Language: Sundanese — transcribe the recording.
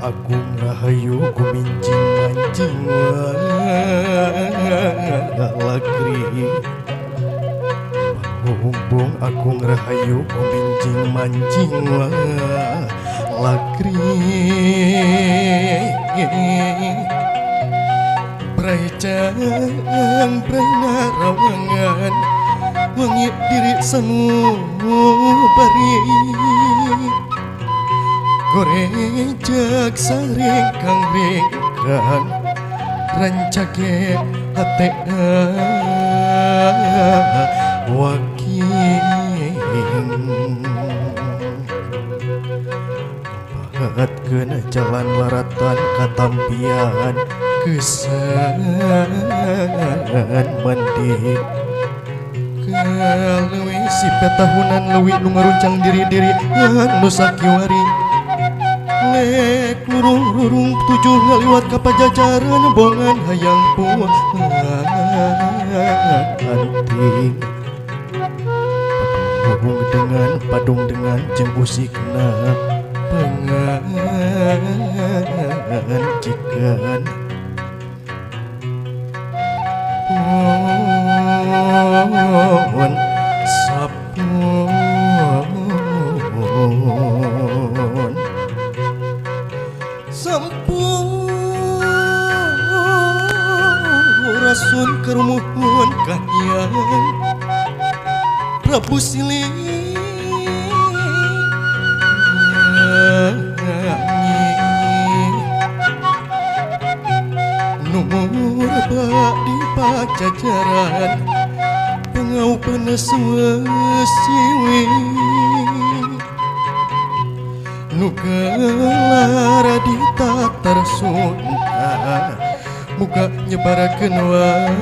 Agung Rahayu guminjing mancing lagri. Pangumbung Agung Rahayu guminjing mancing lagri. Brai cang brai narawangan wengi diri sanubari. Gorejak saring kang ringkang rancage hatena waking. Bahatkeun jalan laratan katampian kesan mandi. Kaleuwi si petahunan leuwih nu ngaruncang diri-diri nu sakiwari. Lek lurung-lurung tujuh ngaliwat ka pajajaran bongan hayang puanting. Padung dengan jeung usikna pangancikan. Pun sapun sampurasun kerumuhun kahiyang Prabu Siliwangi. Numurba di pajajaran pengaupan suwesiwi. Nu gelar di tatar Sunda muka nyebarakeun wangi.